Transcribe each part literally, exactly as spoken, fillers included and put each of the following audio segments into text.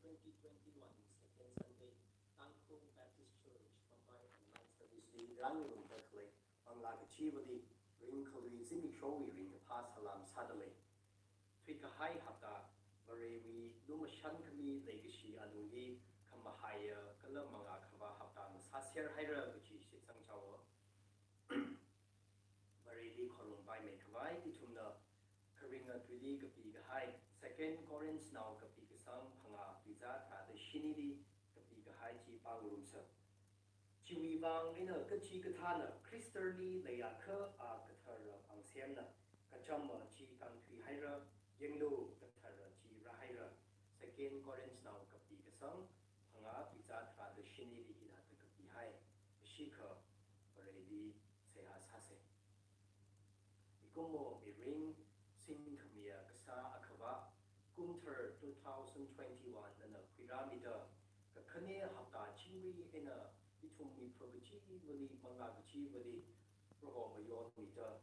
twenty twenty-one second Sunday, Tangkhul Baptist Church, Mumbai online service li rāngarumda khalei Manglā Kachivali ringkhalui zimikshowui ringkaphā salām sādalei. Thuikahai hapta, Varewui lumashan khami leikashi alungli khamahaiya kala mangā khavā hapta ngasāser haira kaji shitsang chaowa. Vareli khorumpai meikhavai ithumna kharinga tuili kapikahai Second Corinthnao kapi kasang phangā tuizā tharāda shinili kapikahai chi pāngarumsa. Chiwui vang eina kachikathāna Khristali leiakha a kathara pangsemna, kachama chi kānthui haira, yanglu kathara chi rāhaira. Second Corinthnao kapi kasang phangā tuizā tharāda shinili hithāda kapihai. Ashikha Vareli seihā sāsa. Mikumo mirin singkhamiya kasā akhava, kumthar two thousand twenty-one nana khuirāmida, kakhane hapta chingri eina ithumwui phakachivali, Manglā Kachivali, Proho mayonmida,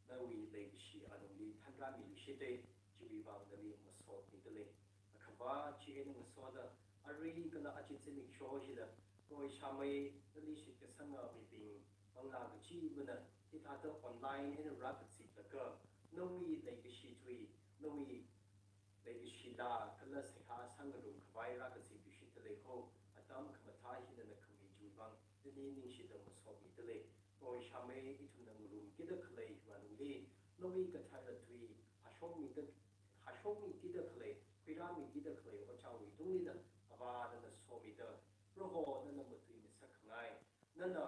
nawui leikashi alungli thanrāmiluishita, chiwui vang nali masotmidalei. Akhava chieina ngasoda, arui kala aja zimiksho hila, proishamei nali shitkasanga mibing, Manglā Kachivana hithāda online eina rākaziptaka, nawui leikashi tui, nawui leikashi laa kala seihā sāngarum khavai rākazipluishitdalei kho, atam khamathā hi nana khami chiwui vang nali ningshida masotmidalei. Proishamei ithumna ngarumkida khalei alungli, nawui kathara tui hāshokmida, hāshokmikida khalei, khuirāmikida khalei ojāwui tungli da, Avā nana somida, Proho nana matuingasakngai, nana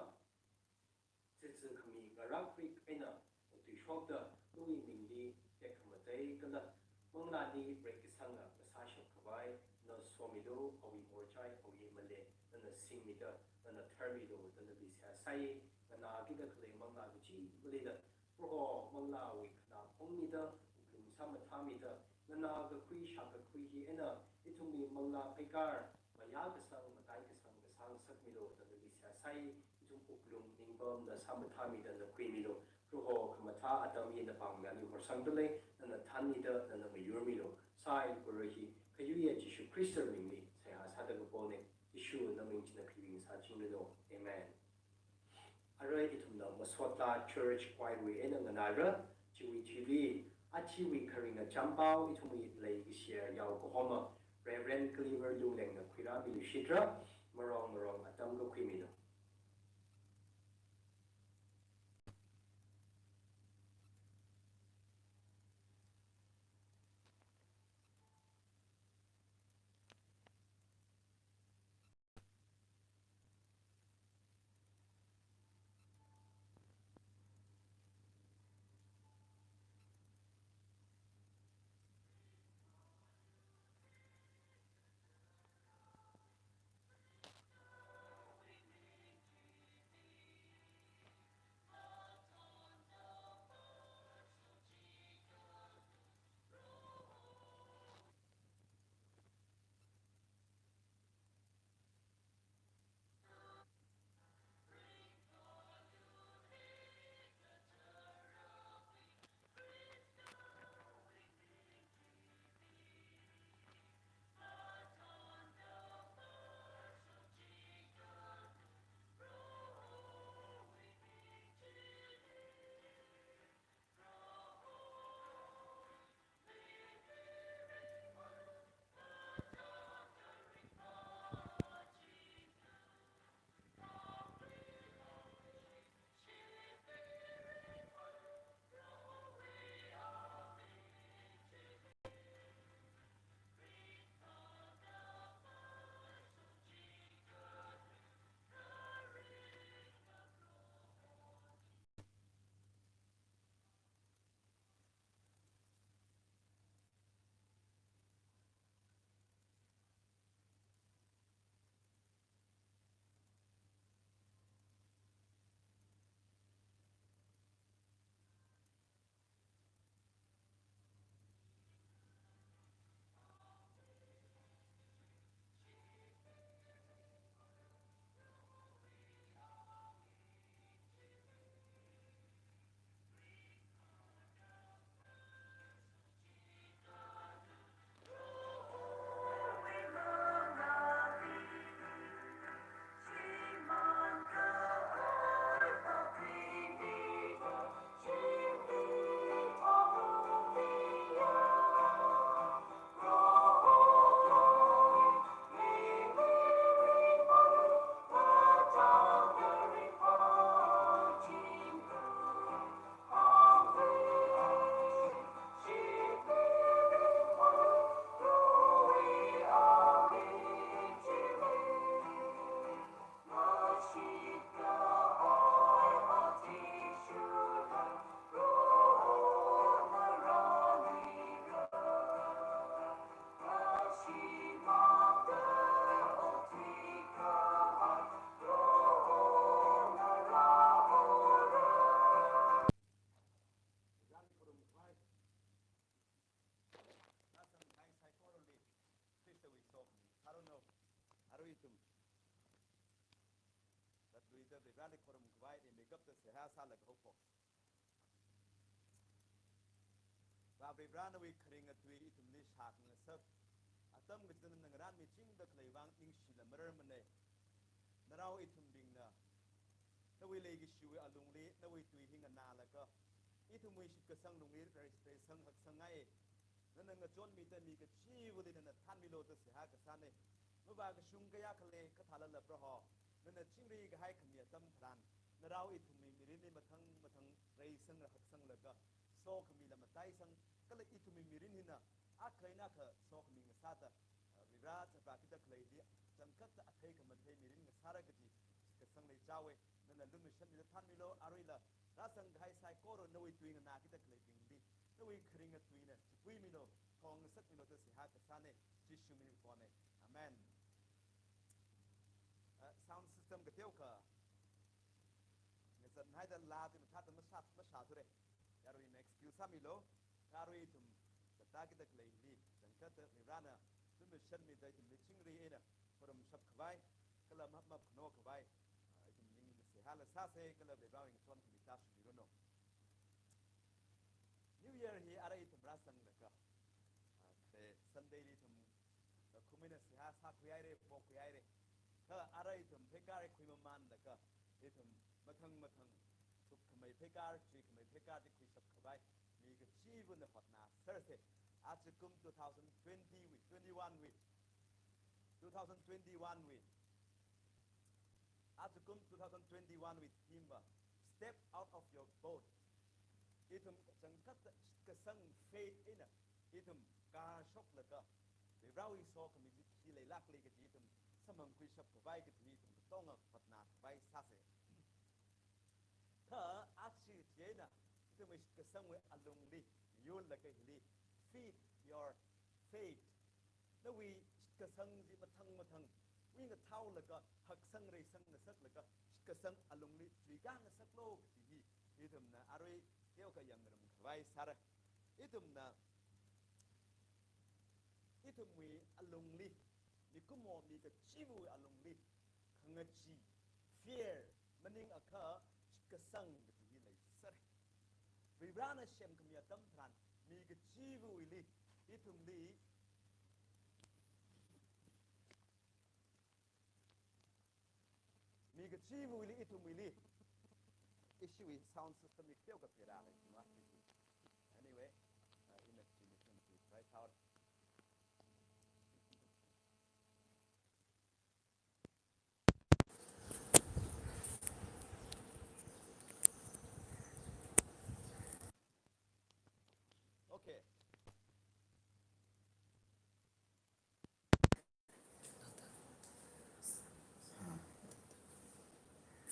zitzi khami ngarakrik eina matuishokda, nawui mingli tekhamatei kala Manglāli reikasanga kasāshap khavai nana somilu, awui morchai, awui male nana singmida, nana tharmilu da nali seihā sāi. Nganākida khalei Manglā Kachivalida, Proho Manglāwui khanā phongmida, wuklung sāmathāmida, nganā kakhui shā kakhui hi eina ithumwui manglā pheikar mayākasang, mataikasang kasāngasakmilu da nali seihā sāi. Ithum wuklung ningpamda sāmathāmida nana khuimilu. Proho khamathā atam hi napāngli horsangdalei, nana thānmida, nana mayurmilu. Sai Proho hi khayuiya Jishu Khristawui mingli seihā sāda kapona. Jishu naming china khuivingasakchingranu. Amen. Arui ithumna masotla church choir wui eina nganāra, chiwui thili, achiwui kharinga champao ithumwui leikashiya yao kahoma, Reverend Cleaver Lunglengna khuirāmiluishitra, marong marong atam kakhuiminu. Ithum zatluida Varivarali khorumkhavai rimeikapta seihā sālaga haophok. Vā Varivara, nawui kharinga tui ithumli shākhangasak atam kachida nana ngarānmichingda khaleiwui vang ningshila mararmana. Narao ithumbingna nawui leikashiwui alungli nawui tui hi nganālaga ithumwui shitkasang lungli rai-, raisang haksangngaiya. Nana ngachonmida mi kachivali nana thanmilu da seihā kasāna. Mavākashung kayākha lei kathālala Proho, nana chingri kahai khami atam tharan, narao ithumwui mirinli mathang mathang raisang haksanglaga, sokhamila mataisang, kala ithumwui mirin hina akha eina akha sokhami ngasāda, ah, Varivara chapra kida khaleili changkhatta athei khamathei mirin ngasāra kaji shitkasang leichaowa. Nana lumashanmida thanmilu, aruila rāzang kahai saikora nawui tui nganākida khaleibingli nawui kharinga tuina chipuimilu, thongngasakmilu da seihā kasāna, Jishu ming pona. Amen. Ah, sound system kateokha ngazanhaida laa tui mathāda mashā, mashāthura. Yaruina excuse sāmilu. Kha arui ithum zatda kida khaleili changkhatta Varivarana lumashanmida ithumli chingri eina khorumshapkhavai, kala map map khanokhavai, ah, ithum ning seihāla sāsa, kala Varivarawui ngachon khami tāshungmiranu. New Year hi ara ithum rāzanglaga, ah, khare Sunday li ithum, ah, khumeina seihā sākhuihaira, phokkhuihaira. Kha ara ithum pheikar khuimamānlaga, ithum mathang mathang thukkhamei pheikar, chuikhamei pheikar chi khuishapkhavai mi kachivana hotnāsersa. Ajakum two thousand twenty wui, twenty-one wui, two thousand twenty-one wui, ajakum two thousand twenty-one wui theme va Step Out of Your Boat. Ithum changkhatta shitkasang faith eina ithum kāshoklaga, Varivarawui sokhami chi khi leilākli kaji ithum samphangkhuishapkhavai kaji ithum katonga hotnākhavai sāsa. Kha aja chieina ithumwui shitkasangwui alungli yonlaga hili, feed your faith. Nawui shitkasang chi mathang mathang wi ngathaolaga, haksang raisang ngasaklaga, shitkasang alungli chuikā ngasaklu kaji hi ithumna arui teokha yangngarumkhavai sāra. Ithumna, ithumwui alungli, mikumo mi kachivawui alungli khangachee, fear, maningakha shitkasang kaji hi leisera. Varivarana semkhami atam tharan mi kachivawuili, ithumli, mi kachivawuili, ithumwuili. Ishiwui sound system hi teokha pera lei, you know. Anyway, uh, in a few minutes, we try it out. Okay.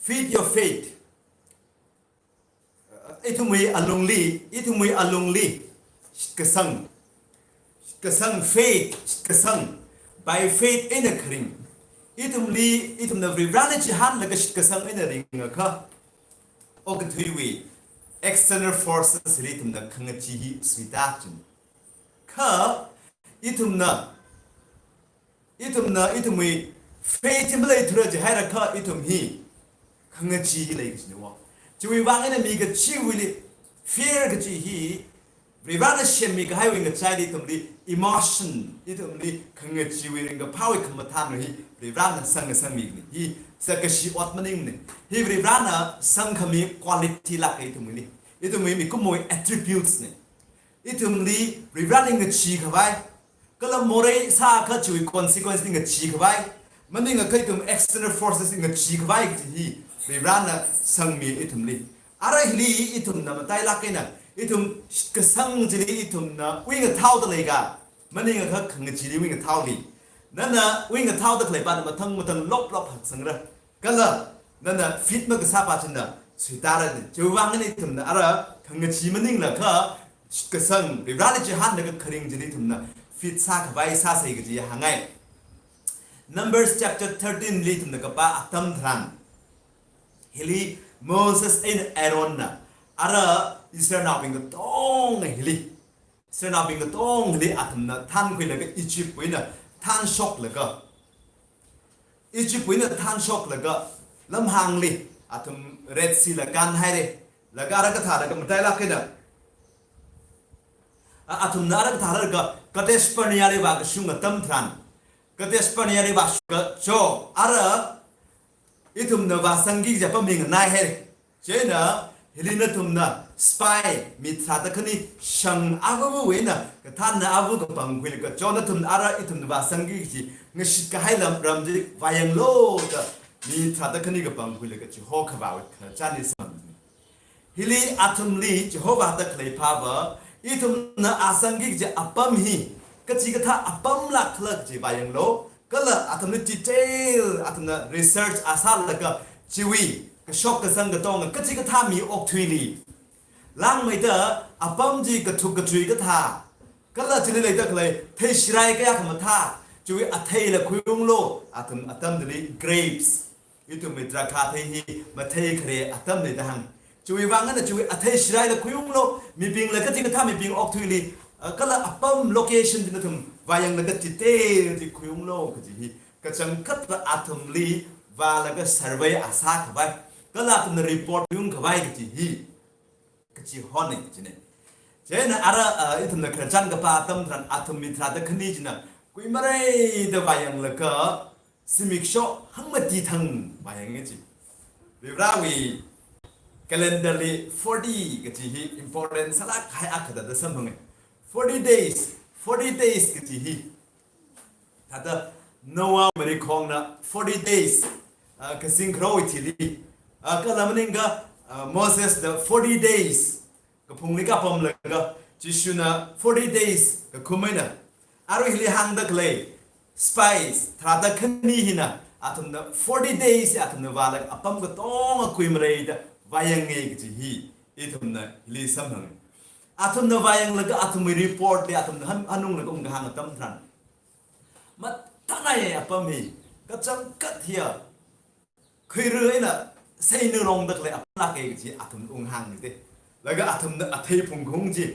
Feed your faith. Uh, ithumwui alungli, ithumwui alungli shitkasang, shitkasang faith, shitkasang, by faith eina kharing. Ithumli, ithumna Varivarali chihānlaga shitkasang eina ringakha, okathuiwui external forces li ithumna khangachee hi suitāching. Kha ithumna, ithumna, ithumwui faith hi maleithura jihairakha ithum hi khangachee hi lei kajina wo. Chiwui vang eina mi kachivawuili fear kaji hi, Varivarana semmi kahaiwui ngachaili ithumli emotion, ithumli khangacheewui ringkaphāwui khamathānwui hi Varivarana sang, sangmikahai hi sākashi ot maningmana. Hi Varivarana sangkhami quality lāka ithumwuili. Ithumwui mikumowui attributes na. Ithumli Varivarali ngacheekhavai, kala morei sākha chiwui consequence li ngacheekhavai, maningakha ithum external forces li ngacheekhavai kaji hi Varivarana sangmi ithumli. Ara hili ithumna matailāk eina, ithum shitkasang chili ithumna wi ngathaoda leika, maningakha khangacheeli wi ngathaoli. Nana wi ngathaoda khalei pana mathang mathang lop lop haksangra. Kala nana feed makasā pa china suitāra ni. Chiwui vang eina ithumna ara khangachee maninglakha shitkasang, Varivarali chihānlaga kharing chili ithumna feed sākhavai sāsa kaji hāngngai. Numbers chapter thirteen li ithumna kapā atam tharan, hili Moses eina Aaronna ara Israelnaobing katonga hili, Israelnaobing katonga hili athumna thānkhuilaga Egyptwui eina thānshoklaga, Egyptwui eina thānshoklaga lamhāngli athum Red Seala kānhaira. Laga ara kathālaga matailāk eina, a, athumna ara kathālaga Kadesh Barneali vākashung atam tharan, Kadesh Barneali vāshungkacho, ara ithumna vāsangki kaji apam hi nganaihaira. Chieina hili nathumna spy mi tharāda khani shang avawui eina kathānna ava kapangkhuilaga, cho nathumna ara ithumna vāsangki kaji ngashitkahai lam, ram chi vāyanglu da mi tharāda khani kapangkhuilaga chihokhavāwui khararchan hi samphang. Hili athumli chihovāda khalei phāva, ithumna vāsangki kaji apam hi kachikathā apamlāk khala kaji vāyanglu, kala athumli detail athumna research vāsālaga chiwui kashok kazang katonga kachikathā mi okathuili langmeida apam chi kathuk kathui kathā, kala chili leida khalei theishirai kayā khamathā, chiwui atheila khuiunglu, athum atamli grapes, ithumwui drakhāthei hi mathei khare atamli da hāng. Chiwui vang eina chiwui atheishiraila khuiunglu, mibingla kachikathā mibing okathuili, a, kala apam location chi nathum vāyanglaga detail chi khuiunglu kaji hi kachangkhatva athumli vālaga survey vāsākhavai, kala athumna report khuiungkhavai kaji hi kachihon hi kajina. Chieina ara, a, ithumna khararchan kapā atam tharan athum mi tharāda khani china kuimareida vāyanglaga zimiksho hangmati thang vāyanga ji. Varivarawui calendar li forty kaji hi important sālākkahai akha thāda samphanga. Forty days, forty days kaji hi thāda Noah marikhongna forty days, a, kazing kharowui thili, a, kala maningakha, a, Mosesna forty days kaphungli kapamlaga, Jishuna forty days kakhum eina, arui hili hāngda khalei spies tharāda khani hina athumna forty days athumna vālaga apam katonga kuimareida vāyanga kaji hi ithumna hili samphanga. Athumna vāyanglaga athumwui report li athumna han, hanunglaga ungkahāng atam tharan, mathānai apam hi kachangkhat hiya khuira eina seina longda khalei apamlāka kaji athum unghāngna te. Laga athumna athei phungkhaung chi,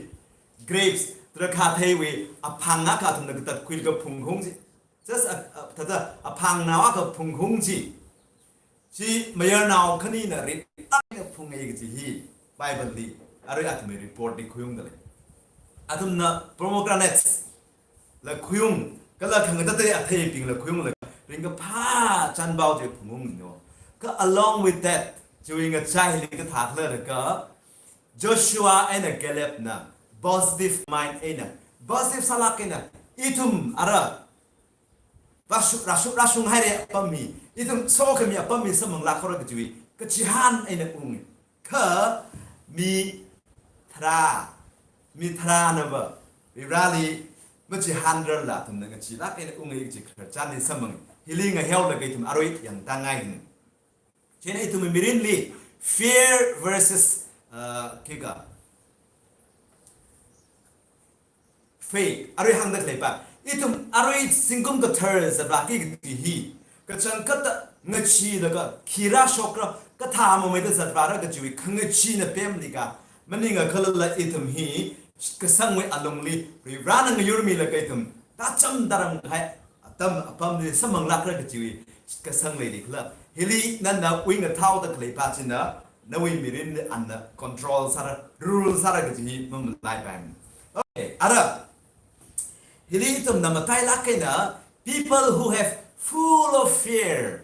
grapes, drakhātheiwui aphang akha athumna katatkhuilaga phungkhaung chi, just a, a, thāda aphang nao akha phungkhaung chi, chi mayarnao khanina ritlāk eina phunga kaji hi Bible li, arui athumwui report li khuiungda lei. Athumna pomegranates la khuiung, kala khangatatei atheibingla khuiunglaga ringkaphā chanpao chi phungungno. Kha along with that, chiwui ngachai hili kathā khala laga, Joshua eina Calebna positive mind eina, positive sālāk eina, ithum ara rāshung, rāshung, rāshunghaira apam hi, ithum sokhami apam hi samphanglāk haora kajiwui kachihān eina unga. Kha mi tharā, mi tharānava Varivarali machihānrarla athumna ngacheelāk eina unga kaji khararchan hi samphanga. Hili ngaheolaga ithum arui yangtāngai hina. Chieina ithumwui mirinli fear versus, uh, khikha faith, arui hāngda khalei pa, ithum arui zingkum kathar zatvāki kaji hi kachangkhatta ngacheelaga khi rāshokra, kathā mameida zatvāra kajiwui khangacheena pemli ka, maningakha khalala ithum hi kasangwui alungli Varivarana ngayurmilaga ithum tācham tāram kahai atam apamli samphanglākra kajiwui kasang leili khala. Hili nana ui ngathaoda khalei pa china, nawui mirinli ana control sāra, rule sāra kaji hi mamalaipaimana. Okay, ara hili ithumna matailāk eina, people who have full of fear,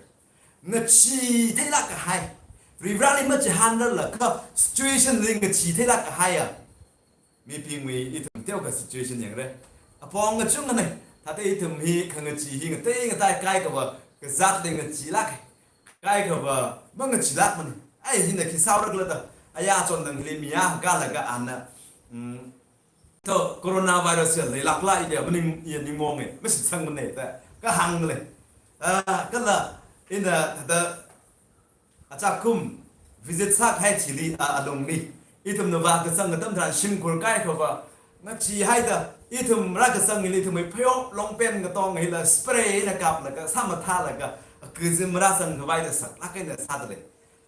ngachee theilāk kahai, Varivarali machihānrarlaga situation li ngachee theilāk kahaiya mibingwui ithum teokha situation yangra. Apong kachungkhana, thāda ithum hi khangachee hi ngatei ngatai kaikhava kazatli ngacheelāka, kaikhava mangacheelākmana. Ai, hina khi sāhaora khala da, aya chon nang hili mi akha laga ana, mm, to coronavirus ya leilākla, iya maning, iya ningmonge, mashitsangmana da kahāngna lei. Ah, kala ina thāda achākum visit sākahai chili, a, alungli ithumna vākazang atam tharan shimkhur kaikhava ngacheehaida, ithum rākazang hili ithumwui phayok longpen katonga hila spray eina kaplaga, sāmathālaga, akha chi marāzangkhavaida saklāk eina sāda lei.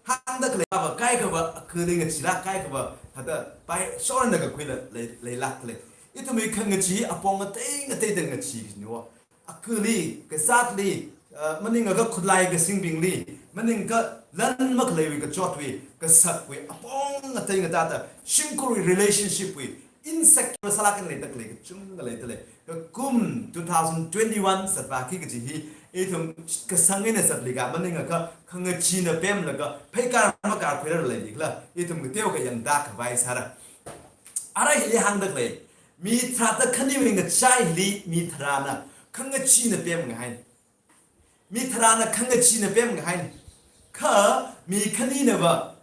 Hāngda khalei pava kaikhava akhali ngacheelāk, kaikhava thāda paishorna kakhuila lei, leilāk lei. Ithumwui khangachee apong ngatei ngateida ngachee kajina. Akhali, kazatli, uh, maningakha khutlai kasingbingli, maningakha lan makhaleiwui kachotwui, kasakwui, apong ngatei ngatāda, shimkhurwui relationship wui, insecure sālāk eina leida khalei kachungkha leida lei. Kakum two thousand twenty-one zatvāki kaji hi, ithum kasang eina zatli kha maningakha, khangachee eina pemlaga, pheikar makar khuirarlei dikla, ithum kateokha yangda khavai sāra. Ara hili hāngda khalei, mi tharāda khaniwui ngachai hili mi tharāna khangachee eina pemngahaina. Mi tharāna khangachee eina pemngahaina. Kha mi khaninava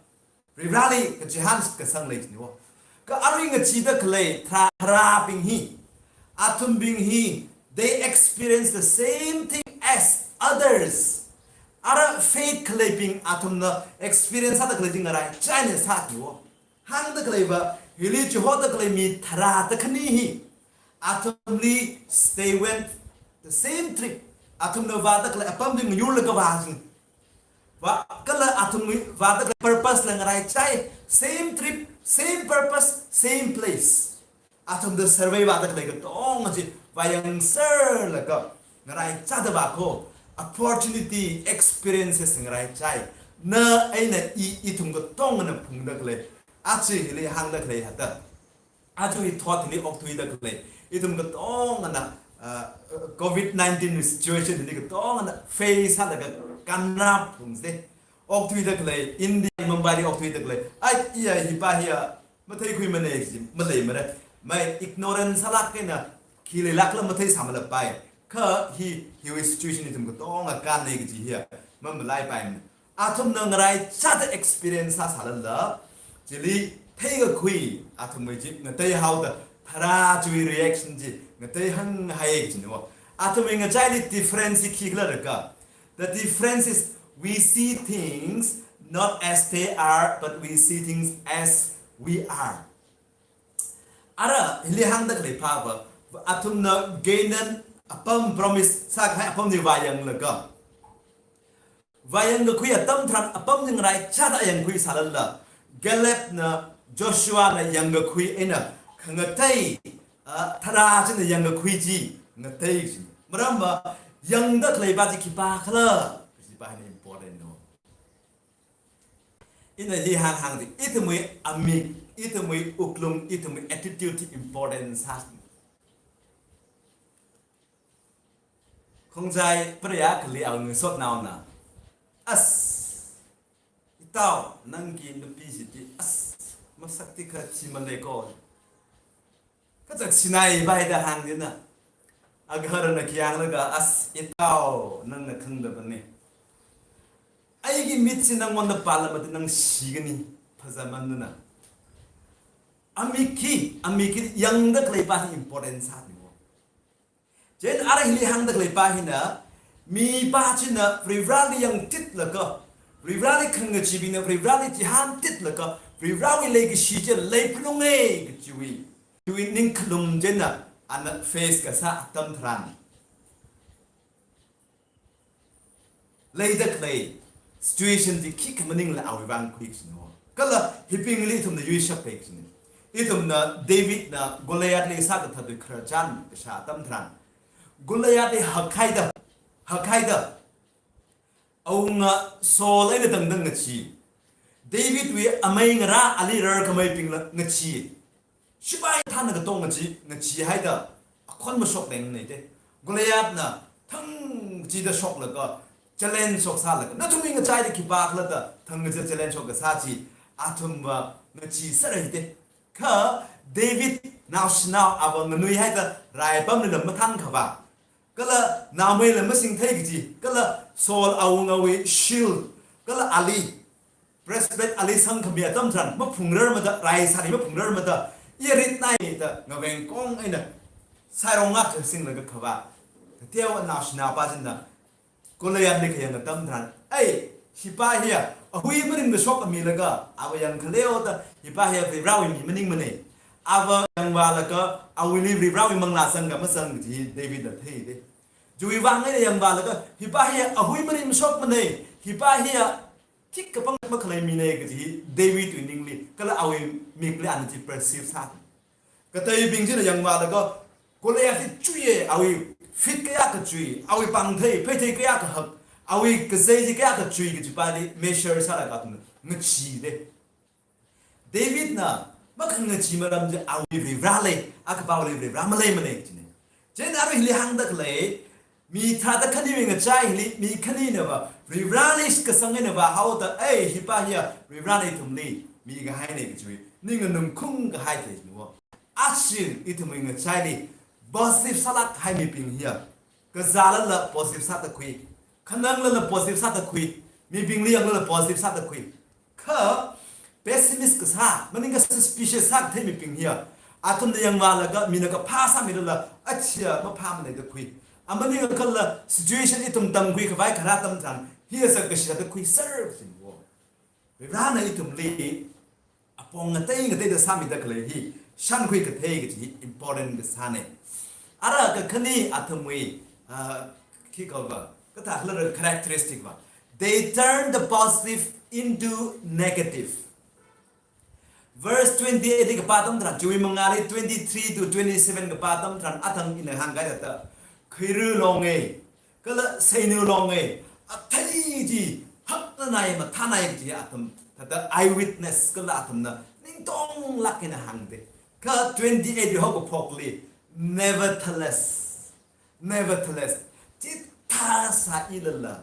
Varivarāli kachihān shitkasang lei jiniwo. Kha arui ngacheeda khalei tharā, tharābing hi, athumbing hi, they experience the same thing as others. Ara faith khaleibing athumna experience sāda khalei chi ngaraichai eina sā jiniwo. Hāngda khaleiva, hili chihoda khalei mi tharāda khani hi, athumli they went the same trip. Athumna vāda khalei apam chi ngayurlaga vā jing. Vā, kala athumwui vāda khalei purpose la ngaraichai, same trip, same purpose, same place. Athumna survey vāda khalei katonga chi vāyangserlaga ngaraichāda vā kho, opportunity, experiences ngaraichai. Na eina i, ithum katongana phungda khalei, aja hili hāngda khalei hithāda. Aja hi thot hili okthuida khalei, ithum katongana, uh, covid nineteen situation hili katongana face sālaga kannap phungse. Okthuida khalei, India Mumbai li okthuida khalei. Ai, iya hipa hiya matheikhuimana ji maleimara. Mai ignorance sālāk eina khi leilākla matheisāmalapai. Kha hi, hiwui situation ithum katonga kānnei kaji hiya mamalaipaimana. Athumna ngaraichāda experience sāsālala, chili theikakhui athumwui chi ngateihaoda, tharā chiwui reaction chi ngateihānghai jiniwo. Athumwui ngachaili difference hi khikhala rakha. The difference is we see things not as they are, but we see things as we are. Ara hili hāngda khalei phāva, athumna Canaan apam promise sākahai apam chi vāyanglaga, vāyangkakhui atam tharan apam chi ngaraichāda yangkhuisālala, Caleb na Joshua na yangkakhui eina khangatei, ah, tharā china yangkakhui chi ngatei chi. Maramva yangda khalei pa chi khipākhala, kaji pa hina important no. Ina hi hānghāngda, ithumwui amik, ithumwui wuklung, ithumwui attitude important sā. Khongjai preiya kali awunga sotnaona, "As, itao, nangki nupi chiti, as, masakti kha thimaleiko." Kachak sinai bai da hāng jina. Agaharana khi hānglaga, "As, itao, nangna khangda bane. Aiki mit chi nangwanda pala mati nang shigani, phazamandana." Amik hi, amik hi yangda khalei pa hi important sāniwo. Chieina ara hili hāngda khalei pa hina, mipa china Varivarāli yangtitlaga, Varivarāli khangacheebingna Varivarāli chihāntitlaga, Varivarāwui leikashi chi leiphalunge kachiwui, chiwui ningkhalum china ana face kasā atam tharan leida khalei situation chi khikha maningla awui vang khui kachino. Kala hibingli ithumna yuishappai kachino. Ithumna Davidna Goliathli sākathatwui khararchan kashā atam tharan, Goliathli hakhaida, hakhaida, awunga Saul eina dangdang ngachee, Davidwui amei ngarā ali rarkhameibingla ngachee. Shipai thāna katonga chi ngacheehaida akhon mashok lengneite. Goliathna thang chida shoklaga, challenge shoksālaga, nathumwui ngachaida khipākhala da thang chida challenge shok kasā chi athumva ngacheeserhaite. Kha David naoshinao ava nganuihaida rai pamlila mathānkhavā, kala naomeila masingthei kaji, kala Saul awungawui shield, kala ali, breastplate ali sangkhami atam tharan maphungrarmada, rai sāli maphungrarmada, yarit naida ngaveng kong eina sairong ngakha singlaga khavā, kateo naoshinao pa china Goliathli khayang atam tharan, "Ei, hipa hiya ahui maringda shokhamilaga, ava yangkhaleo da, hipa hiya Varivarāwui mi maningmane. Ava yangvālaga, awuili Varivarāwui manglā zanga mazang," kaji Davidna theite. Chiwui vang eina yangvālaga, "Hipa hiya ahui maringda shokmane, hipa hiya khikha pang makhalei mine," kaji Davidwui ningli, kala awui mikli ana chi perceive sā. Kateibing china yangvālaga, Goliath hi chuiye, awui fit kayākha chui, awui pāngthei, pheithei kayākha hak, awui kazei chi kayākha chui kaji pali measure sālaga athumna ngachee de. Davidna makhangachee maram chi awui Varivara lei, akha pao lei Varivara malei malei kajina. Chieina arui hili hāngda khalei, mi tharāda khaniwui ngachai hili, mi khaninava Varivarali kasang eina vāhaoda, ei, hipa hiya Varivarana ithumli mikahaina kajiwui ning nganungkung kahai thei chinuwa. Aja ithumwui ngachaili positive sālāk kahai mibing hiya, kazālala positive sāda khui, khananglala positive sāda khui, mibingli yanglala positive sāda khui. Kha pessimist kasā, maningakha suspicious sākathei mibing hiya, athumna yangvālaga mina kaphā sāmilala, achiya maphāmana da khui. A maningakhala situation ithum tamkhui khavai kharā atam tharan, hiya sākashi da khuiser chinuwa. Varena ithumli apong ngatei ngateida sāmida khalei hi shānkhui kathei kaji hi important kasāna. Ara kakhane athumwui, ah, khi kaho va, kathā khala characteristic va. They turn the positive into negative. Verse twenty-eight li kapā atam tharan, chiwui mangāli twenty-three to twenty-seven kapā atam tharan, athang ina hāngkahai thāda, khuiru longa, kala seinu longa, athei chi haknanai mathānai chi athum thāda eyewitness kala athumna ningtonglāk eina hāngda. Kha twenty-eight li haokaphokli, nevertheless, nevertheless, chithāsāilala,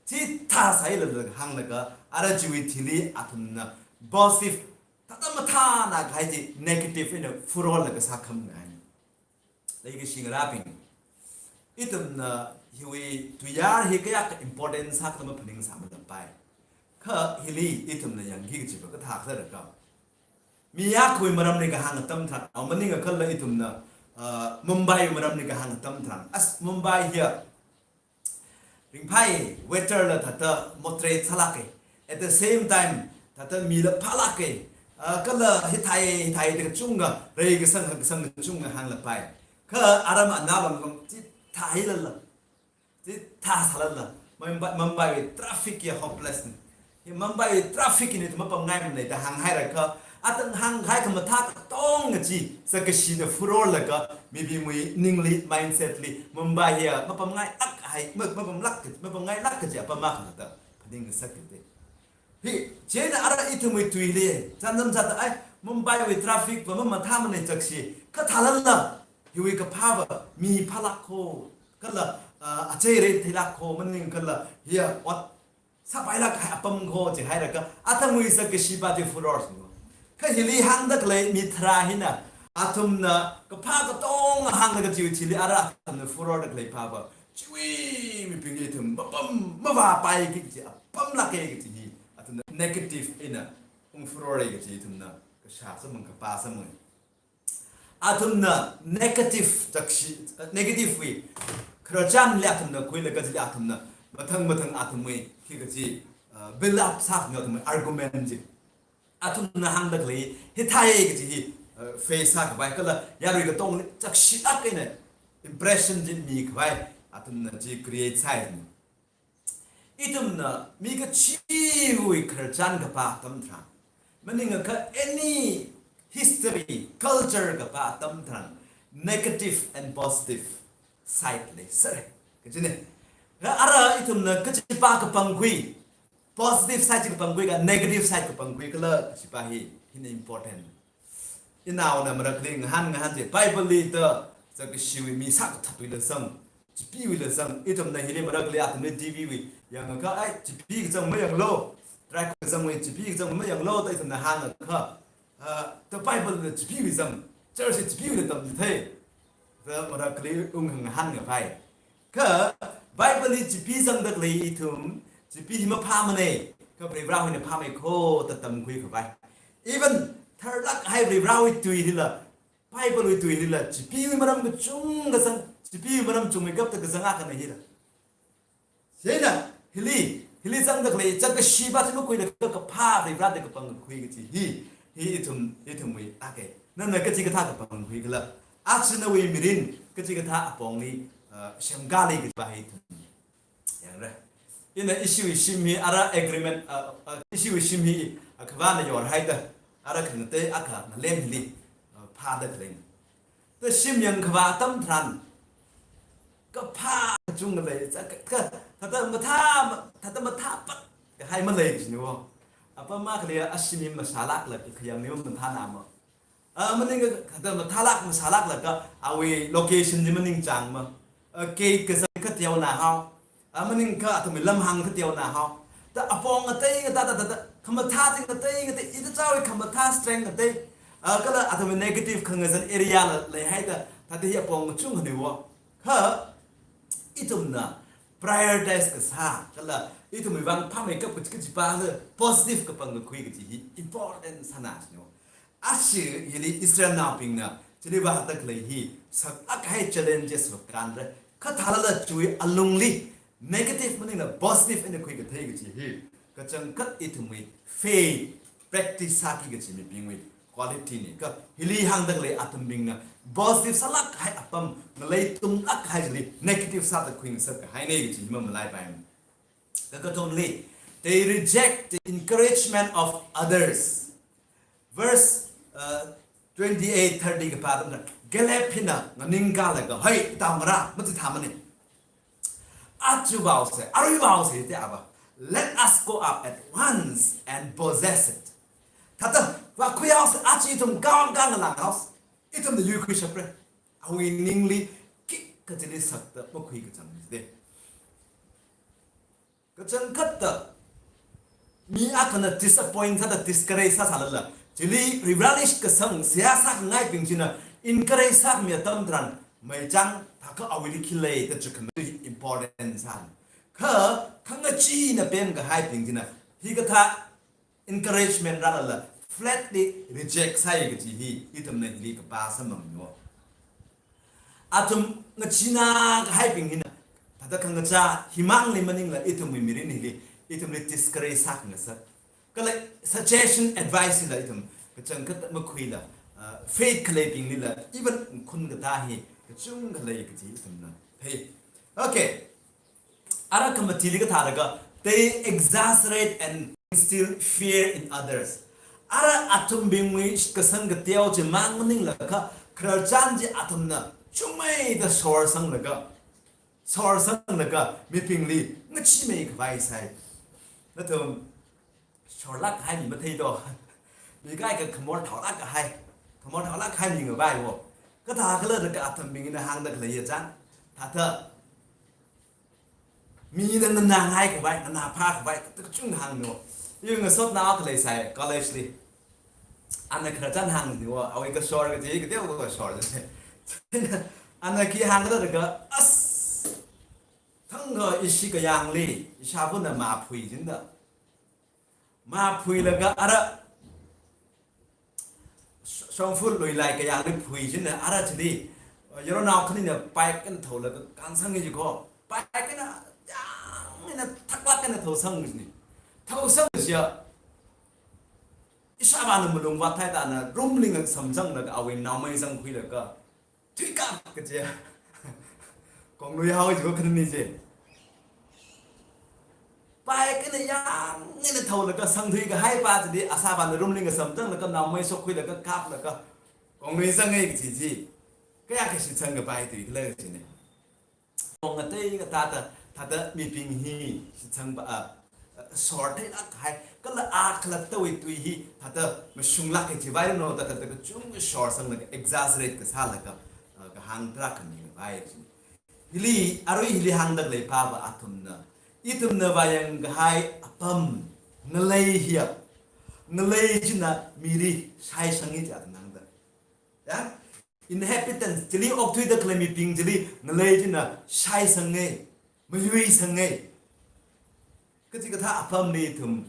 chithāsāilala hānglaga, ara chiwui thili athumna positive, thāda mathāna kahai chi negative eina furolaga sākhamngai. Leikashi ngarābing, ithumna hiwui tuiyār hi kayākha important sākhala maphaningsā malampai. Kha hili ithumna yangki kajiva kathā khala jiakha, mi akhawui maramli kahāng atam tharan, a maningakhala ithumna, ah, Mumbai maramli kahāng atam tharan, as Mumbai hiya ringphai, weather la thāda moderate sālāka. At the same time, thāda mila phālāka. Ah, kala hithai, hithai da kachungkha, rei kasang, kasang kachungkha hānglapai. Kha aram anaolam chithāhailala, chithāsālala, Mumbai, Mumbai wui traffic ya hopeless na. Hi Mumbai traffic hina ithum mapamngaimana da hānghairakha, athang hānghai khamathā katonga chi sākashina furolaga, mibingwui ningli, mindset li, Mumbai hiya mapamngailāk hai, ma-, mapamlāk, mapamngailāk kaji apam akha da phaningngasakta. Hi, chieina ara ithumwui tuili, chānjam sāda, ai, Mumbai wui traffic va mamathāmana chakshi, kha thālala, hiwui kaphā va, mi phālāk kho, kala, ah, achei rei theilāk kho, maningakhala, hiya, ot sāpailāk kahai apam kho jihairakha, athangwui sākashi pa chi furor sānu. Kha hili hāngda khalei mi tharā hina, athumna kaphā katonga hānglaga chiwui thili ara athumna furorda khalei pa va, chiwui mibing ithum mapam mavāpaiki kaji apamlāka kaji hi, athumna negative eina ungfurora kaji ithumna kashā sāmang, kapā sāmang. Athumna negative chakshi, negative wui khararchanli athumna khuilaga chili athumna mathang mathang athumwui khi kaji, uh, build up sākhami athumwui argument chi. Athumna hāngda khalei hithāya kaji hi, uh, face sākhavai kala yarui katongli chakshilāk eina impression chi mikhavai athumna chi create sāi. Ithumna mi kachiwui khararchan kapā atam tharan, maningakha any history, culture kapā atam tharan, negative and positive side leisera kajina. Kha ara ithumna kachipa kapangkhui, positive side chi kapangkhui ka negative side kapangkhui khala kachipa hi, hina important. Inaona marākli ngahān ngahān chi, Bible li thāda sākashiwui mi sākathatwuila zang, chipeewuila zang, ithumna hili marākli athumli T V wui yangakha, ai, chipee kazang mayanglu, track kazangwui chipee kazang mayanglu da ithumna hāngakha, ah, thāda Bible li chipeewui zang, church li chipeewuila tamchithei, thāda marākli unghāng ngahān ngavai. Kha Bible li chipee zangda khalei ithum, chipee hi maphāmana, kha Varivarāwui eina phāmei kho da tamkhui khavai. Even tharlāk hai Varivarāwui tuilila, Bible wui tuilila, chipeewui maram kachungkha zang, chipeewui maram chungmeikapta kazang akhana hila. Chieina, hili, hili zangda khalei, chākashi pa chi makhuilaga kaphā Varivarāda kapangkhui kaji hi, hi ithum, ithumwui akha. Nana kachikathā kapangkhui khala, aja nawui mirin kachikathā apongli, ah, semkāli kaji pa hi ithum yangra. Ina ishiwui shim hi ara agreement, ah, ah, ishiwui shim hi, ah, khavāna yorhaida, ara khangatei akha ngalem hili, ah, phāda khaleina. Thāda shim yangkhavā atam tharan, kap-, kachungkha lei, sā kha, kha, thāda mathā, thāda mathāpat kahai malei kajina wo. Apam akhali ashee mi masālāklaga khayang mi mathāna ma. A, maningakha thāda mathālāk masālāklaga awui location chi maningchāng ma. A, gate kazang kateonao. A, maningakha athumwui lamhāng kateonao. Thāda apong ngatei ngatā thāda, thāda khamathā chi ngatei ngatei, ithāda chao khamathā strength ngatei. A, kala athumwui negative khangazan area la leihaida, thāda hi apong kachungkhana wo. Kha ithumna prioritize kasā, kala ithumwui vang phāmeikap kaji kaji pa sa positive kapang kakhui kaji hi important sāna sino. Ashi hili Israelnaobingna chili vāda khalei hi saklāk kahai challenges vākanra. Kha thālala chiwui alungli negative maningla positive eina khuikathei kaji hi kachangkhat ithumwui faith practice sāki kaji mibingwui quality na. Kha hili hāngda khalei athumbingna positive sālāk kahai apam, ngalei tumlāk kahai chili negative sāda khuingasak kahaina kaji hi mamalaipai. Kakathumli, they reject the encouragement of others. Verse, uh, twenty-eight, thirty kapā atamna, Caleb hina nganingkalaga, "Hei, tao ngarā, machithāmana. Aja vaosa, arui vaosa," da ava. "Let us go up at once and possess it." Thāda, vākhuihaosa, aja ithum kawang kawang ngalānghaosa. Ithumna yuikhuishapra. Awui ningli khikha chili sakta makhui kachang jide. Kachangkhatta, mi akhana disappoint sāda discourage sāsālala, chili relish kasang, seihā sākhangaibing china encourage sākhami atam tharan, meichang thākha awuili khi lei da chukkhami important sāna. Kha, khangachee eina pemkahaibing china, hikathā encouragement rālala flatly reject sāi kaji hi ithumna hili kapā samphangno. Athum ngacheena kahaibing hina, thāda khangachā himangli maningla ithumwui mirin hili, ithumli discourage sākhangasak. Kala suggestion, advice hila ithum kachangkhat makhuila, uh, faith khaleibinglila, even khun katā hi kachungkha lei kaji ithumna thei. Okay. Ara khamatili kathālaga, they exaggerate and instill fear in others. Ara athumbingwui kasang kateo chimang maningla kha, khararchan chi athumna chungmeida shorsanglaga, shorsanglaga, mibingli ngacheemei khavai sai. Nathum shorlāk kahai mi mathei do. Mi kaikha khamor thaolāk kahai, khamor thaolāk kahai mi ngavai wo. Kathākhala da kha athumbingna hāngda khalei ya chang, thāda mina nganāngai khavai, nganāphā khavai, thāda kachungkha hāngno. Iwui ngasotnao akha leisai, college li. Ana khararchan hāngni wo, awui kashor kaji, kateo kashor. Ana khi hāngkhala da kha, as, thangkha ishi kayāngli, ishāvana mā phui jin da. Mā phuilaga ara sh-, shongfa luilai kayāngli phui jin da, ara chili, yaronao khanina bike eina thaolaga kānsang ji ko. Bike eina, yāng eina thaklāk eina thaosang jini. Thaosang jiakha, ishāvāna malung vāthaida ana room li ngasamzanglaga awui naomei zangkhuilaga, thuikap kaje. Konglui hao ji ko khanini je. Bike eina yāng eina thaolaga sangthui kahai pa chili ashāvāna room li ngasamzanglaga naomei shokkhuilaga kaplaga konglui zangai kaji chi. Kayākha shitsang kapai tui khala kajina. Pong ngatei ngatā thāda, thāda mibing hi shitsang pa, a, a, shor theilāk kahai, kala akhalattawui tui hi thāda mashunglāk kahai chivaino da thāda kachungkha shorsanglaga exaggerate kasālaga, a, kahāng tarākha mi ngavai chi. Hili, arui hili hāngda khalei pa va athumna, ithumna vāyang kahai apam, ngalei hiya, ngalei china mili shaisanga ji athumna hāngda. Ya? Inhabitants, chili okthuida khalei mibing chili ngalei china shaisanga, mayuisanga. Kachikathā apamli ithum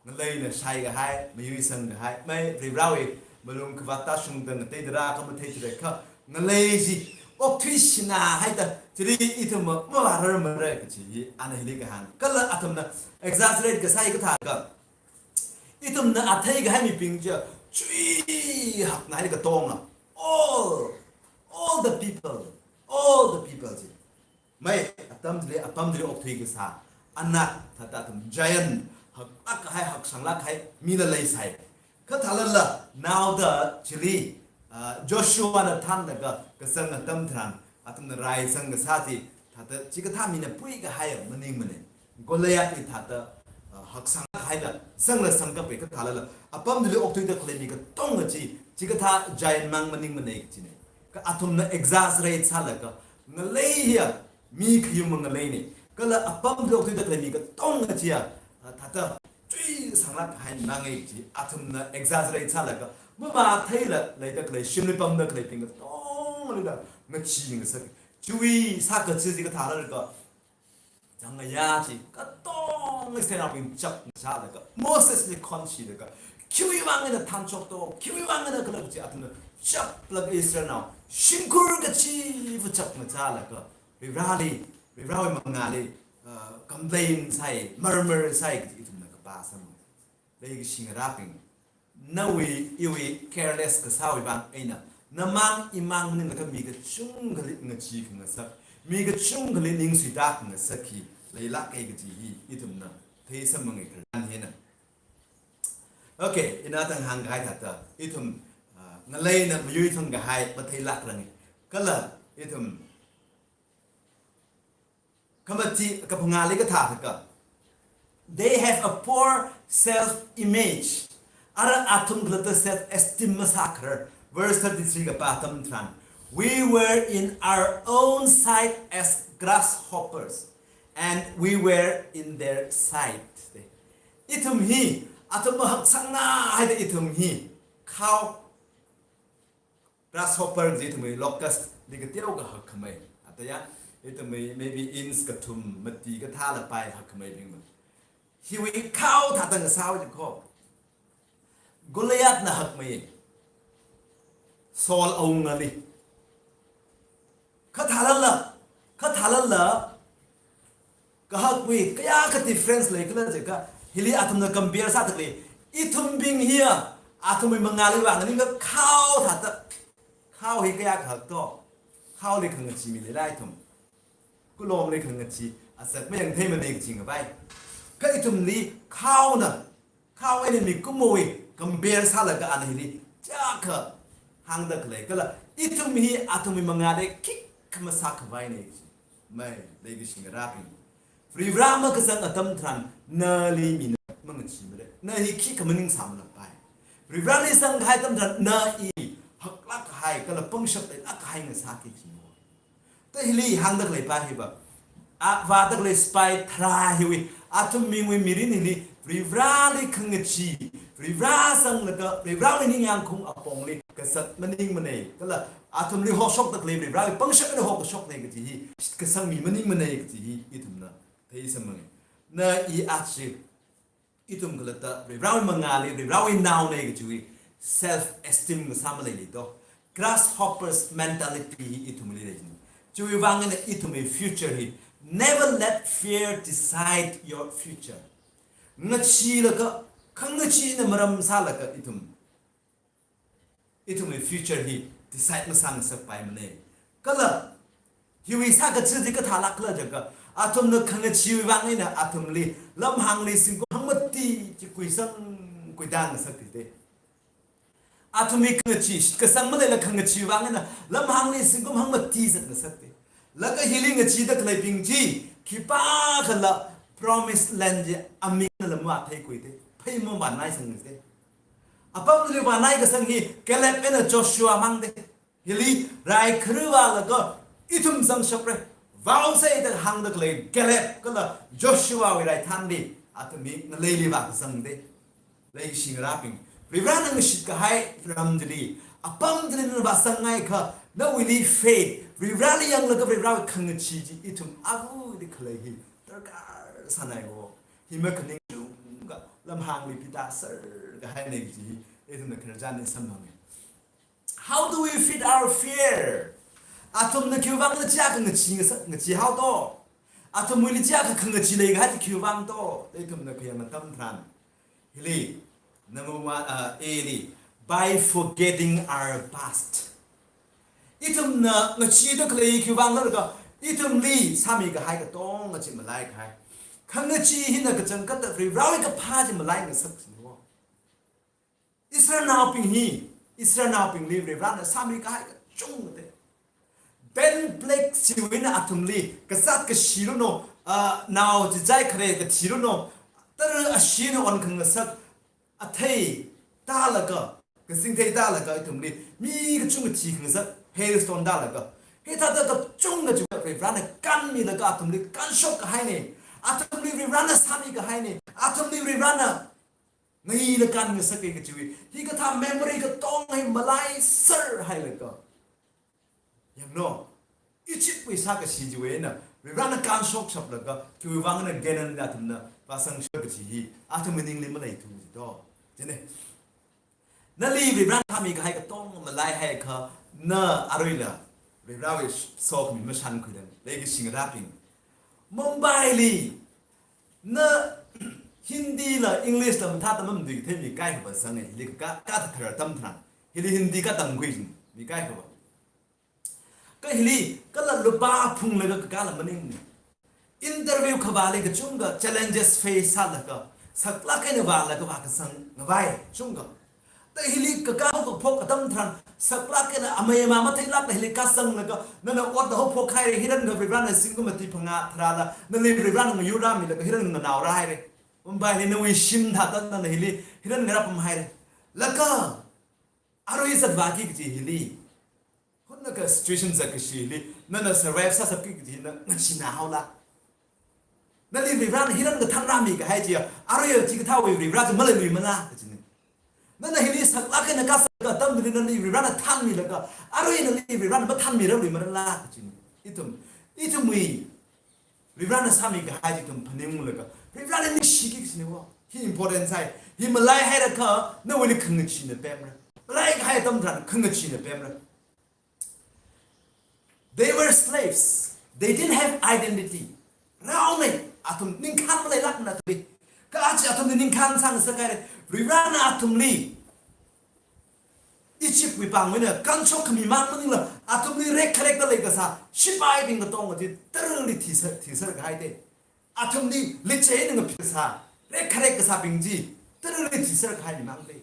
ngaleina shai kahai, mayuisang kahai, mai Varivarāwui malung kavāt tāshungda ngateida rākha mathei chilei kha, ngalei chi okthuishina haida, chili ithum ma, mavārarmara kaji hi, ana hili kahāng. Kala athumna exaggerate kasā hi kathākha, ithumna athei kahai mibing chi, chuihakna haida katonga. All, all the people, all the people chi. Mai, atam chili, apam chili okthui kasā, ana, thāda athum giant, haklāk kahai, haksanglāk kahai, mila leisai. Kha thālala, naoda chili, ah, Joshuana thānlaga kazang atam tharan, athumna raizang kasā chi, Thāda chikathā mina puikahai maningmana. Goliath hi thāda, uh, haksang haila, sangla sangkappai kathālala, apamli okthuida khalei mi katonga chi, chikathā giant mang maningmana kajina. Kha athumna exaggerate sālaga, ngalei hiya, mi khayum ngaleina. Kala apamli okthuida khalei mi katonga chiya, uh, thāda, chui sanglāk kahai mangngai chi, athumna exaggerate sālaga, mamatheila leida khalei, shimli pamda khaleibing katongalila, ngachee ngasak. Chiwui sākachi chi kathālala ka, zangngayā chi, katonga Israelnaobing chap ngachālaga, Mosesli khonshilaga, khiwui vang eina thanshokto, khiwui vang eina khala chi athumna chaplaga Israelnao, shimkhur kachiva chap ngachālaga, Varivarāli, Varivarāwui mangāli, uh, complain sāi, murmur sāi kaji ithumna kapā samphang. Leikashi ngarābing, nawui, iwui careless kasāwui vang eina, namang imang maningla kha mi kachungkhali ngachee khangasak, mi kachungkhali ning suita khangasak hi leilāka kaji hi ithumna theisamphangai khararchan hina. Okay, ina tang hāngkahai thāda, ithum, ah, ngaleina mayuithang kahai matheilākranga. Kala ithum khamati kaphangāli kathā thāka, they have a poor self-image. Ara athum khalatta self-esteem masākharar. Verse thirty-three kapā atam tharan, "We were in our own sight as grasshoppers, and we were in their sight." Ithum hi, athum haksangna haida ithum hi, khao, grasshopper kaji ithumwui locust li kateokha hakkhamei. Ataya, ithumwui maybe inch kathum mati kathāla pai hakkhameibing ma. Hiwui khao thāda ngasāwui ko. Goliathna hakmei. Saul awungali. Kathālala, kathālala, kahakwui kayākha difference leikhala jiakha, hili athumna compare sāda khalei, ithumbing hiya, athumwui mangāli vang ningkha khao thāda, khao hi kayākha hakto, khaoli khangachee mi leilala ithum. Kulomli khangachee, asak mayangtheimana kaji ngavai. Kha ithumli khaona, khao eina mikumowui compare sālaga ana hili, chiyākha hāngda khalei, kala ithum hi athumwui mangāli khikha masākhavaina kaji. Mai, leikashi ngarābing. Varivarā makazang atam tharan, nali mina mangacheemara. Na hi khikha maningsāmalapai. Varivarāli zangkahai atam tharan, na i haklāk kahai, kala pangshap leilāk kahai ngasāki kaji mo. Ta hili hāngda khalei pa hiva, a, vāda khalei sipai tharā hiwui, athum mingwui mirin hili, Varivarāli khangachee, Varivarā zanglaga, Varivarāwui ningyāng khaung apongli kazat maningmana, kala athumli hoshokda khalei Varivarāwui pangshap eina hoshokna kaji hi, shitkasang mi maningmana kaji hi, ithumna theisamphangai. Na i achi, ithum khalatta, Varivarāwui mangāli, Varivarāwui naona kajiwui self-esteem kasā maleili to. Grasshoppers mentality hi ithumli leini. Chiwui vang eina ithumwui future hi. Never let fear decide your future. Ngacheelaga, khangacheena maram sālaga ithum, ithumwui future hi decide masāngasakpaimana. Kala, hiwui sākachi chi kathālākla jiakha, athumna khangacheewui vang eina athumli, lamhāngli zingkum hangmati chi kuisang kuida ngasakki te. Athumwui khangachee, shitkasang maleila khangacheewui vang eina, lamhāngli zingkum hangmati zat ngasakki te. Laga hili ngacheeda khaleibing chi, khipākhala promised land chi amingla mavātheikhui te. Phei mavānaisang te. Apamli vānai kasang hi Caleb eina Joshua mang te. Hili rai kharā vālaga ithum zangshapra. Vāose da hāngda khalei Caleb kala Joshuawui raithanli athum hi ngaleili vākazang te. Leikashi ngarābing, Varivarāna ngashit kahai ram chili, apam chili na vāzangngaiakha, nawuili faith, Varivarāli yanglaga Varivarāwui khangachee chi ithum avali khalei hi darkar sānai ko. Hi makhaning chungkha lamhāngli pita ser kahaina kaji hi ithumna khararchan eina samphangai. How do we feed our fear? Athumna khiwui vang na chiyākha ngachee ngasa-, ngacheehao to? Athumwuili chiyākha khangachee leikahai chi khiwui vang to? Da ithumna khayang atam tharan, hili, number one, uh, A li, by forgetting our past. Ithumna ngacheeda khalei khiwui vang laga, ithumli sāmikahai katonga chi malaikahai. Khangachee hina kachangkhatta Varivarāwui kaphā chi malaingasak sino. Israelnaobing hi, Israelnaobingli Varivarāna sāmikahai kachungkha te. Ten plague chiwui eina athumli kazāt kashi runo, ah, nao chichai khare kathi runo, tara ashina onkhangasak athei tālaga, kazingthei tālaga ithumli mi kachungkha thikhangasak, hailstone tālaga. Hithāda kachungkha chiwui Varivarana kanmilaga athumli kanshok kahaina. Athumli Varivarana sāmi kahaina. Athumli Varivarana ngaila kanngasaka kachiwui hikathā memory katonga hi malaiser hailaga, yanglu, Egyptwui sākashi chiwui eina Varivarana kanshok shaplaga, khiwui vang eina Canaanli athumna vāsangshok kachi hi athumwui ningli maleithu kaji to. Chieina, nali Varivarana sāmi kahai katonga malaihaiakha, na aruila Varivarawui sokhami mashankhuiranu, leikashi ngarābing. Mumbaili na Hindila, Englishla mathāda mamatuithei mi kaikhava zanga, hili ka, ka, kathar atam tharan hili Hindi katamkhui jin mi kaikhava. Kha hili kala lupā phunglaga kakāla maningmana. Interview khavāli kachungkha challenges face sālaga, saklāk eina vālaga vākasang ngavai chungkha. Ta hili kakā haokaphok atam tharan, saklāk eina amei amā matheilākla hili kasanglaga, nana otla haophok haira, hiranga Varivarana zingkum mati phangā tharāla nali Varivarana ngayurrāmilaga hiranga nganao rāhaira. Mumbaili nawui shim thāda nana hili hiranga rāpam haira. Laga arui zatvāki kaji hili, hunna ka situation zatkashi hili nana survive sāshapki kaji na ngachee haola? Nali Varivarana hiranga thanrāmi kahai chiya, arui chikathāwui Varivara chi maleiluimala kajina. Nana hili saklāk eina kasā atamli nali Varivarana thanmilaga, arui nali Varivarana mathanmirarluimarala kajina. Ithum, ithumwui Varivarana sāmi kahai chi ithum phaningunglaga, Varivarali ningshiki kajina wo. Hi important sai. Hi malaihairakha nawuili khangacheena pemra. Malai kahai atam tharan khangacheena pemra. They were slaves. They didn't have identity. Raona, athum ningkhān maleilākmana athumli. Kha aja athumli ningkhān sāngasak haira. Varivarana athumli Egyptwui pāngwui eina kanshok khami mang maningla, athumli rekkharekda leikasā shipaibing katonga chi tarali thiser, thiser kahaida. Athumli lichei eina ngaphit kasā, rekkharek kasābing chi tarali thiser kahai mangda.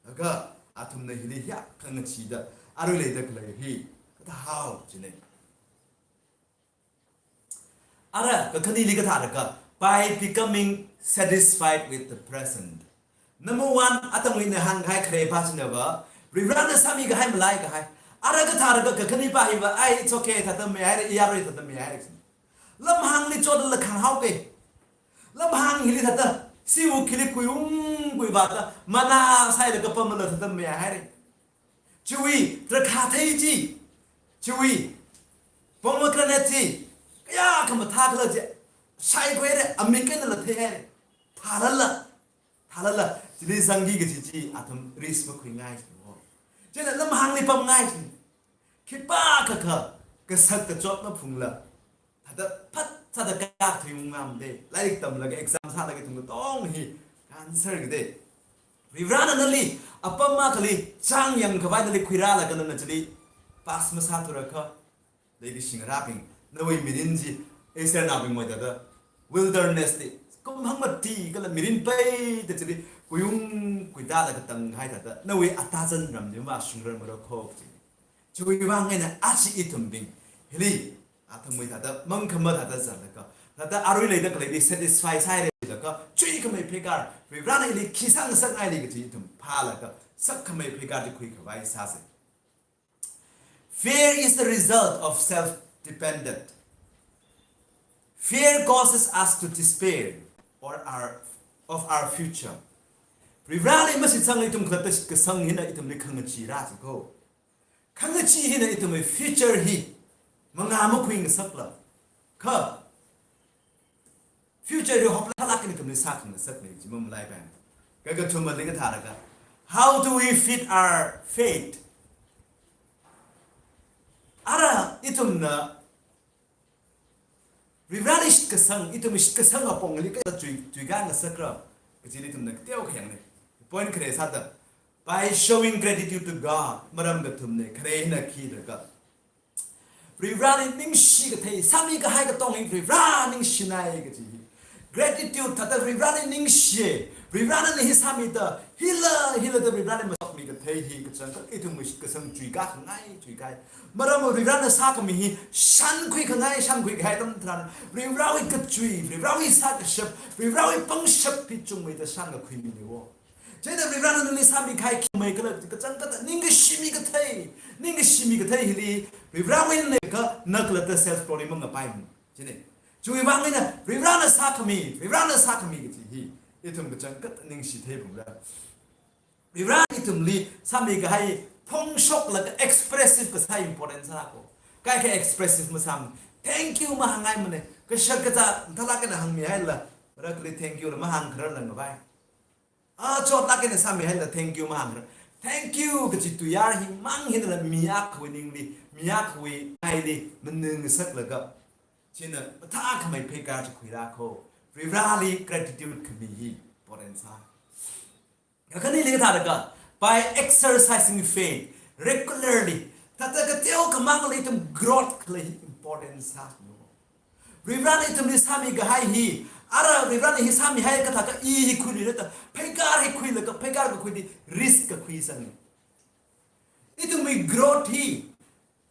Laga athumna hili hiyākha ngacheeda arui leida khalei hi kathā hao jina. Ara kakhaneli kathārakha, by becoming satisfied with the present. Number one, atamwui eina hāngkahai kharepā chinava, Varivarana sāmi kahai malai kahai. Ara kathārakha kakhane pā hiva, ai, it's okay, thāda mihaira, i arui thāda mihaira. Lamhāngli chotlala khanghaoke. Lamhāng hili thāda, siwuk hili kuiung kuivāda, manna sailaga pamlala thāda mihaira. Chiwui drakhāthei chi, chiwui pomegranate chi, kayākha mathākhala chi, shaikhuihaira, amik einala theihaira. Thālala, thālala, chili zangki kaji chi athum risk makhuingai chi wo. Chieina lamhāngli pamngai chi. Khipākhakha kasak kachot maphungla, thāda phat sāda kak thuiung ngamde, lairik tamlaga exam sālaga ithum katong hi answer kade. Varivarana nali apam akhali chang yangkhavai nali khuirālaga nana chili pass masāthurakha, leikashi ngarābing, nawui mirin chi Israelnaobingwui thāda wilderness li, kum hangmati kala mirin peida chili kuiung kuidala katang kahai thāda, nawui atazan ramli mavāshungrarmara kho chi. Chiwui vang eina aja ithumbing hili athumwui thāda mangkhama thāda zatlaga, thāda arui leida khaleili satisfy sāhaira laga, chuikhamei pheikar, Varivarana ili khi sāngasakngaili kaji ithum phālaga, sakkhamei pheikar chi khuikhavai sāsa. Fear is the result of self-dependent. Fear causes us to despair or our, of our future. Varivarali mashitsangla ithum khalatta shitkasang hina ithumli khangachee rāsa kho. Khangachee hina ithumwui future hi mangā makhuingasakla, kha future hi hoplāklāk eina ithumli sākhangasakna chi mamalaipai. Kakathumali kathārakha, how do we feed our faith? Ara ithumna Varivarali shitkasang, ithum shitkasang apongli kayākha chui, chuikhangasakra kajili ithumna kateokha yangne. Point khare sāda, by showing gratitude to God, maram kathumna, khare hina khilaga, Varivarali ningshi kathei, sāmi kahai katong hi Varivara ningshinai kaji hi. Gratitude thāda Varivarali ningshi, Varivarana hi sāmida, hila, hila da Varivarali mashokmi kathei hi kachangkhat ithumwui shitkasang chuikā khangai, chuikā. Maram Varivarana sākhami hi shankhui khangai, shankhui kahai atam tharan, Varivarawui kachui, Varivarawui sākashap, Varivarawui pangshap hi chungmeida shankakhui miniwo. Chieina Varivarana nali sāmi kahai khi maikhala kachangkhat ningkashi mi kathei, ningkashi mi kathei hili, Varivarawui ningkha na khalatta self glory mangapai mi. Chieina, chiwui vang eina Varivarana sākhami, Varivarana sākhami kaji hi ithum kachangkhat ningshi theiphungra. Varivara ithumli sāmi kahai phongshoklaga expressive kasā important sāko. Kaikha expressive masāmana. Thank you mahāngngaimana. Kashak kazā mathālāk eina hāngmihaila, rakli thank you la mahāngkharar lang bai. Achotlāk eina sāmihaila thank you mahāngkharar. Thank you kaji tuiyār himang hinala mi akhawui ningli, mi akhawui ngaili maningngasaklaga, chieina mathākhamei pheikar chi khuirāko. Varivarali gratitude khami hi important sā. Kakhaneli kathālaga, by exercising faith regularly, thāda kateokhamangla ithum growth khalei hi important sā. Varivarana ithumli sāmi kahai hi, ara Varivarana hi sāmihai kathā ka i hi khuiluira da, pheikar hi khuilaga, pheikar kakhui hi risk kakhui sāna. Ithumwui growth hi,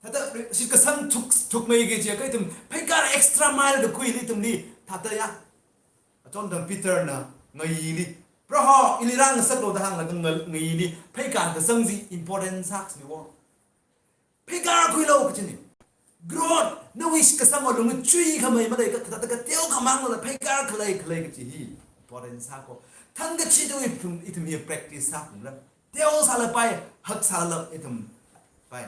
thāda shitkasang thuk, thukmei kajiakha ithum pheikar extra mile kakhuili ithumli, thāda ya. Achonthang Peterna ngayili, Proho, ili rāngasaklu da hānglaga nga-, ngayili pheikar kasang chi important sākasniwo. Pheikar khuilu kajina. Growth, nawui shitkasang alungli chuikhamei maleikha, thāda kateokhamangla pheikar khalei, khalei kaji hi important sāko. Thangkachida ithum, ithum hi practice sāphungra. Teosālapai, haksālala ithum pai.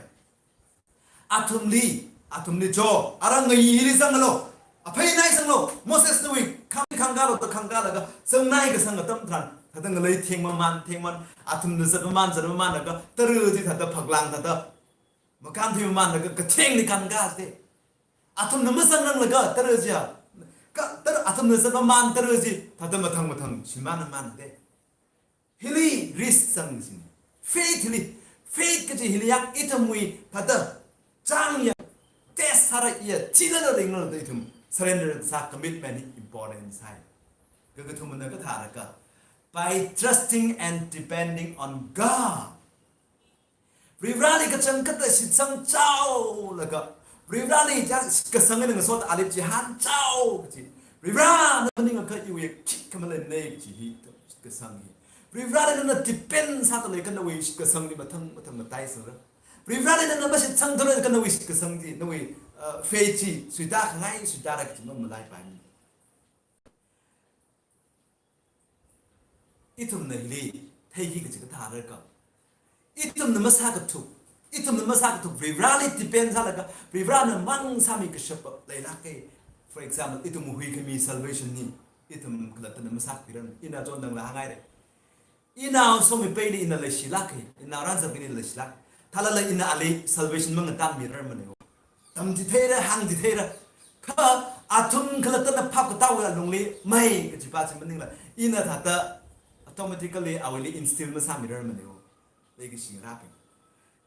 Athumli, athumli jo, ara ngayili zanglu, aphei naisanglu, Moses nawui kham khangkālu da khangkālaga, zangnai kasang atam tharan, thāda ngalei thengmaman, thengman, athumna zatmaman, zatmamanlaga, tara chi thāda phaklang thāda, makānthuimamanlaga, kathengli kānkā da. Athumna mazangranglaga, tara chi ya, ka, tara, athumna zatmaman tara chi, thāda mathang mathang shimānmaman da. Hili risk zang sini. Faith hili, faith kaji hili yang ithumwui thāda chang yang test sāra iya, thilala ringla da ithum surrender sā commitment hi important sāi. Kakathumana kathālaga, by trusting and depending on God. Varivarali kachangkhatta shitsang chaolaga, Varivarali ja kasang eina ngasot ali chihān chao kaji. Varivara, na maningakha iwui khikha maleimana kaji hi, kasang hi. Varivarali nana depend sāda leikha nawui kasangli mathang mathang mataisangra. Varivarali nana mashitsangthura kha nawui kasang chi, nawui, uh, faith chi suita khangai, suitara kaji mamalaipaimana. Ithumna hili theiki kaji kathālaga, ithumna masākathuk, ithumna masākathuk, Varivarali depend sālaga, Varivarana mang sāmi kashap leilāka. For example, ithum huikhami salvation hi, ithum khalattana masākhuirar, ina chonthangla hānghaira. Inao Somipaili ina leishilāka, inao Rānzakli ina leishilāk. Thālala ina ali salvation mangatāmirarmana. Tamchitheira, hāngchitheira. Kha athum khalattana phap katāwui alungli mai kajipa chi maningla, ina thāda automatically awuili instill masāmirarmana. Leikashi ngarābing.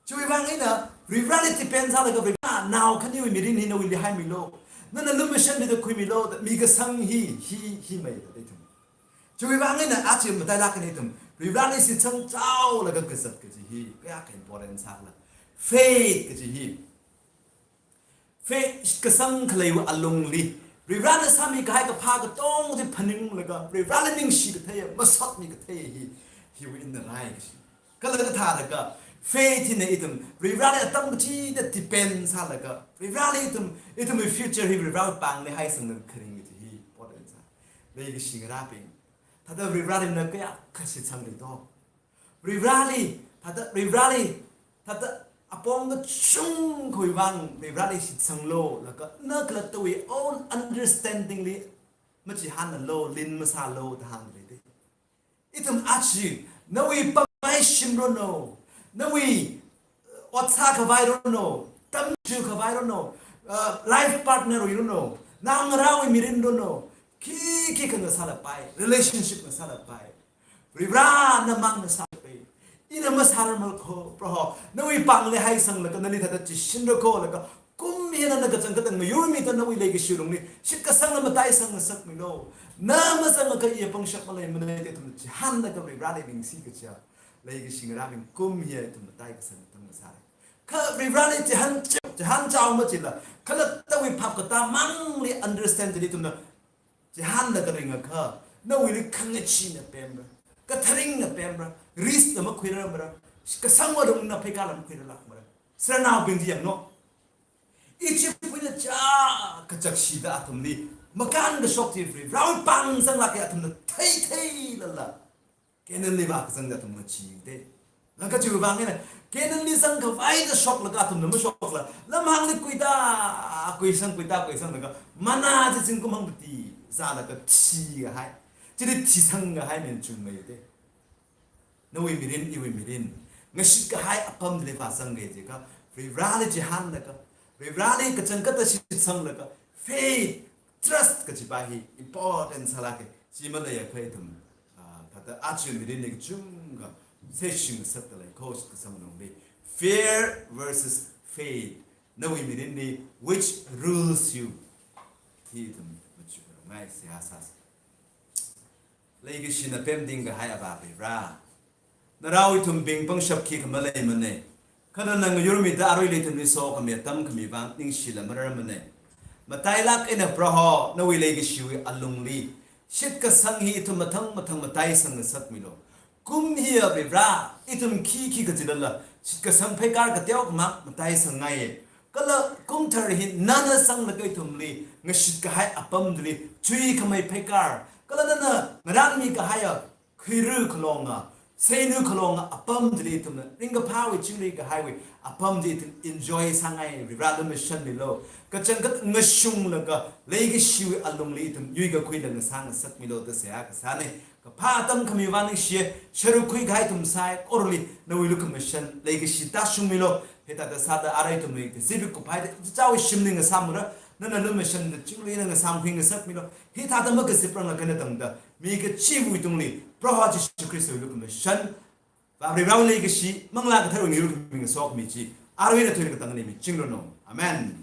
Chiwui vang eina, Varivarali depend sālaga Varivara, nao khaniwui mirin hi nawuili haimilu. Nana lumashanmida khuimilu, da mikasang hi, hi, himei da ithum. Chiwui vang eina aja matailāk eina ithum Varivarali shitsang chaolaga kazat kaji hi kayākha important sākhala. Faith kaji hi. Faith kasang khaleiwui alungli, Varivarana sāmi kahai kaphā katonga chi phaninglaga, Varivarali ningshi kathei, masotmi kathei hi, hiwui eina rai kaji. Kala kathālaga, faith hina ithum Varivarali atam kachida depend sālaga, Varivarali ithum, ithumwui future hi Varivarawui pāngli haisanglaga kharing kaji hi important sā. Leikashi ngarābing. Thāda Varivarali na kayākha shitsangli do. Varivarali, thāda Varivarali, thāda apong kachungkhawui vang Varivarali shitsanglu, laga na khalattawui own understanding li machihānnalu, lin masālu da hāngda lei da. Ithum aja, nawui pamai shimranu, nawui, uh, ot sākhavai ranu, tamchikhavai ranu, uh, life partner wui ranu, naongarāwui mirin ranu, khikha ngasālapai, relationship ngasālapai. Varivara namang ngasālapai. Ina masārarmako, Proho, nawui pāngli haisanglaga nali thāda chishinrako laga, kum hina na kachangkhatta ngayurmida nawui leikashi lungli, shitkasangla mataisang ngasakmilu. Na mazangakha iya pangshap maleimana da ithum chihānlaga Varivarali ningshi kaja. Leikashi ngarābing, kum hiya ithum matai kasang atam ngasāra. Kha Varivarali chihān, chihān chao machila, khalattawui phap katā mangli understand chili ithumna chihānlaga ringakha, nawuili khangachee na pemra, katharing na pemra, risk na makhuirarmara, kasang warungna pheikar la makhuirarlākmara. Sharanaobing chi yanglu. Egyptwui eina chā kachakshida athumli makān kashok chi Varivarawui pāng zanglāka athumna theitheilala, Canaanli vākazangda athum ngacheeda. Nang kachiwui vāng eina, Canaanli zangkhavai da shoklaga athumna mashokla, lamhāngli kuita kuisang, kuita kuisanglaga, manna chi zingkum hangpati zālaga thikahai, chili thisangkahai maningmei da. Nawui mirin, iwui mirin, ngashitkahai apamli vāzanga jiakha, Varivarali chihānlaga, Varivarali kachangkhatta shitsanglaga, faith, trust kajipa hi important sālāka. Chi maleiakha ithum, ah, thāda aja mirinli kachungkha session ngasakta lei, course kasang lungli. Fear versus faith. Nawui mirinli which rules you? Hi ithum machukrumngai seihā sāsa. Leikashi na pemting kahai Avā Varivara, narao ithumbing pangshap khikha maleimana. Kha nana ngayurmida aruili ithumli sokhami atam khami vāng ningshila mararmana. Matailāk eina Proho, nawui leikashiwui alungli shitkasang hi ithum mathang mathang mataisang ngasakmilu. Kum hiya Varivara, ithum khikhi kachilala shitkasang pheikar kateokha mataisangngaiya. Kala kumthar hi nana sanglaga ithumli ngashitkahai apam chili chuikhamei pheikar, kala nana ngarānmikahaiya khuira khalonga, seina khalonga apam chili ithumna ringkaphāwui chingri kahaiwui apam chi ithum enjoy sāngai, Varivarali lumashanmilu. Kachangkhat ngashunglaga leikashiwui alungli ithum yuikakhuida ngasā ngasakmilu da seihā kasāna. Kaphā atam khami vāng ningshiya, sharuk khuikahai ithum saikorali nawui lukhamashan, leikashi tāshungmilu. Hithāda sāda arui ithumwui kazip kuphaida ichichāwui shimli ngasāmra, nana lumashanna chingri eina ngasāmkhui ngasakmilu. Hithāda makazipranglaga eina tangda mi kachiva̱wui tungli Proho Jishu Khristawui lukhamashan, Avā Varivarawui leikashi, Manglā Katharawui ngayurkhami ngasokhami chi arui eina thuina katangli michingranu. Amen.